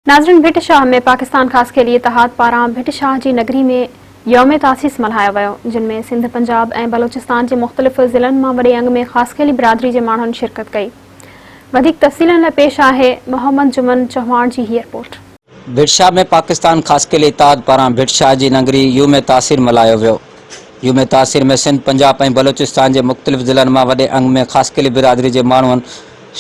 ناظرين ڀٽ شاهه ۾ پاڪستان خاصخيلي اتحاد پاران ڀٽ شاهه جي نگري ۾ يوم تاسيس ملهايو ويو جن ۾ سنڌ پنجاب ۽ بلوچستان جي مختلف ضلعن مان وڏي انگ ۾ خاصخيلي برادري جي ماڻهن شرڪت ڪئي وڌيڪ تفصيلن لاء پيش آهي محمد جمن چوهاڻ جي هي رپورٽ. ڀٽ شاهه ۾ پاڪستان خاصخيلي اتحاد پاران ڀٽ شاهه جي نگري يوم تاثير ملهايو ويو يوم تاثير ۾ سنڌ پنجاب ۽ بلوچستان جي مختلف ضلعن مان وڏي انگ ۾ خاصخيلي برادري جي ماڻهن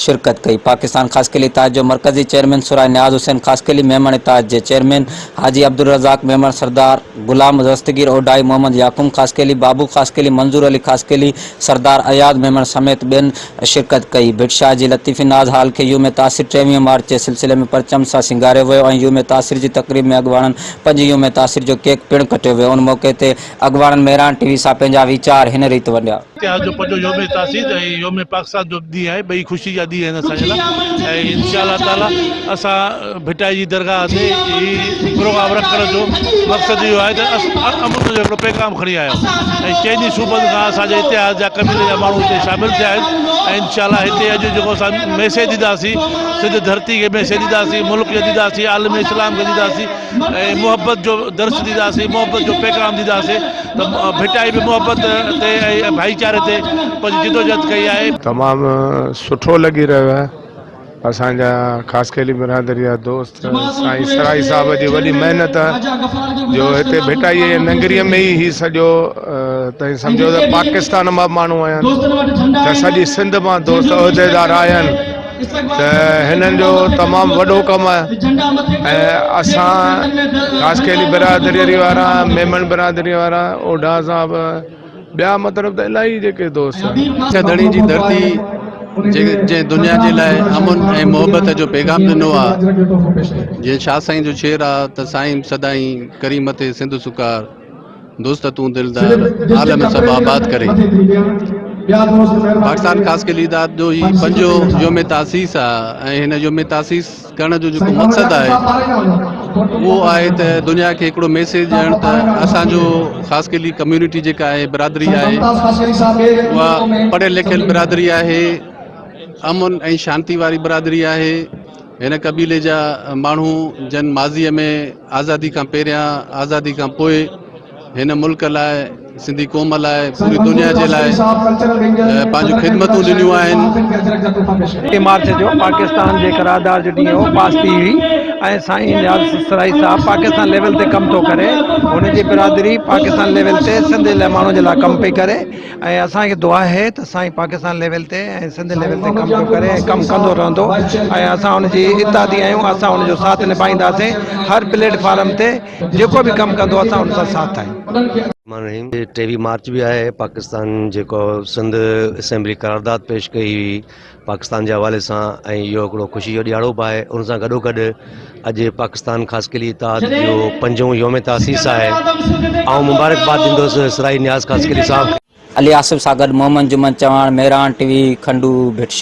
شرڪت ڪئي. پاڪستان خاصخيلي اتحاد جو مرڪزي چيئرمين سرائي نياز حسين خاصخيلي، ميمڻ اتحاد جي چيئرمين حاجي عبدالرزاق ميمڻ، سردار غلام دستگير اوڍائي، محمد يعقوب خاصخيلي، بابو خاصخيلي، منظور علي خاصخيلي، سردار اياز ميمڻ سميت ٻين شرڪت ڪئي. ڀٽ شاهه جي لطيفي ناز هال کي يوم تاثير 23 مارچ جي سلسلي ۾ پرچم سان سينگاريو ويو ۽ يوم تاثير جي تقريب ۾ اڳواڻن پنج يوم تاثير جو ڪيڪ پڻ ڪٽيو ويو. ان موقعي تي اڳواڻن مهراڻ ٽي وي سان پنهنجا ويچار هن ريت ونڊيا. اتحاد جو پنهنجو يوم تاسيس ۽ يوم پاڪستان جو ڏينهن آهي ٻئي خوشي جا ڏينهن آهن اسان جي لاء ۽ انشاء الله تعالي اسان ڀٽائي جي درگاهه تي هي پروگرام رکڻ جو مقصد اهو آهي ته امن جو هڪڙو پيغام کڻي آيا آهيون ۽ چئني صوبن کان اسان جي اتحاد جا قبيلي جا ماڻهو هتي شامل ٿيا آهن ۽ انشاء الله هتي اڄ جيڪو اسان ميسيج ڏينداسين سنڌ ڌرتي کي ميسيج ڏينداسين ملڪ کي ڏينداسين عالم اسلام کي ڏينداسين ۽ محبت جو درس ڏينداسين محبت جو پيغام ڏينداسين ته ڀٽائي به محبت تي ۽ ڀائيچاري تي پنهنجي جدوجهد ڪئي آهي. تمام سٺو لڳي رهيو آهي اسان جا خاصخيلي برادري جا دوست سائين سرائي صاحب جي وڏي محنت جو هتي ڀٽائي جي ننگري ۾ ئي هي سڄو تائين سمجهو ته پاڪستان مان ماڻهو آيا آهن ته سڄي سنڌ مان دوست عهديدار آيا آهن ته هنن جو تمام وڏو ڪم آهي ۽ اسان خاصخيلي برادري وارا ميمڻ برادري وارا اوڍا صاحب ٻيا مطلب ته الاهي جيڪي دوست آهن. اڇا ڌڻي جي ڌرتي جنهن دنيا جي لاء امن ۽ محبت جو پيغام ڏنو آ جيئن شاهه سائين جو شعر آ ته سائين سدائين ڪرين مٿي سنڌ سڪار دوست تون دلدار عالم سڀ آباد ڪري. پاڪستان خاصخيلي اداد جو هي پنجون يوم تاسيس آ ۽ هن يوم تاسيس ڪرڻ جو جيڪو مقصد آهي اهو آهي ته دنيا کي هڪڙو ميسيج ڏيڻ ته اسان جو خاصخيلي ڪميونٽي جيڪا آهي برادري آهي اها پڙهيل لکيل برادري آهي امن ۽ شانتي واري برادري آهي هن قبيلي جا ماڻهو جن ماضيء ۾ آزادي کان پهريان آزادي کان پوء هن ملڪ لاء سنڌي قوم لاء پوري دنيا جي لاء پنهنجون خدمتون ڏنيون آهن. ٽي مارچ جو پاڪستان جي قراردار جو ڏينهن هو پاس ٿي هئي ۽ سائين نياز سرائي صاحب پاڪستان ليول تي ڪم ٿو ڪري هن جي برادري پاڪستان ليول تي سنڌ لاء ماڻهن جي لاء ڪم پئي ڪري ۽ اسان کي دعا آهي ته سائين پاڪستان ليول تي ۽ سنڌ ليول تي ڪم پيو ڪري ۽ ڪم ڪندو رهندو ۽ اسان ان جي اتحادي آهيون اسان ان جو ساٿ نڀائينداسين هر پليٽ فارم تي جيڪو به ڪم ڪندو اسان ان سان ساٿ آهيون. الرحمان الرحيم 23 مارچ به آهي پاڪستان جيڪو سنڌ اسيمبلي قرارداد پيش ڪئي هئي پاڪستان جي حوالي سان ۽ اهو هڪڙو خوشي جو ڏيهاڙو به آهي ان سان گڏو گڏ اڄ پاڪستان خاصخيلي اتحاد جو پنجون يوم تاسيس آهي آئون مبارڪباد ڏيندس سرائي نياز خاصخيلي صاحب کي. علي آصف سان گڏ محمد جمن چواڻ، مهراڻ ٽي وي، کنڊو، ڀٽ شاهه.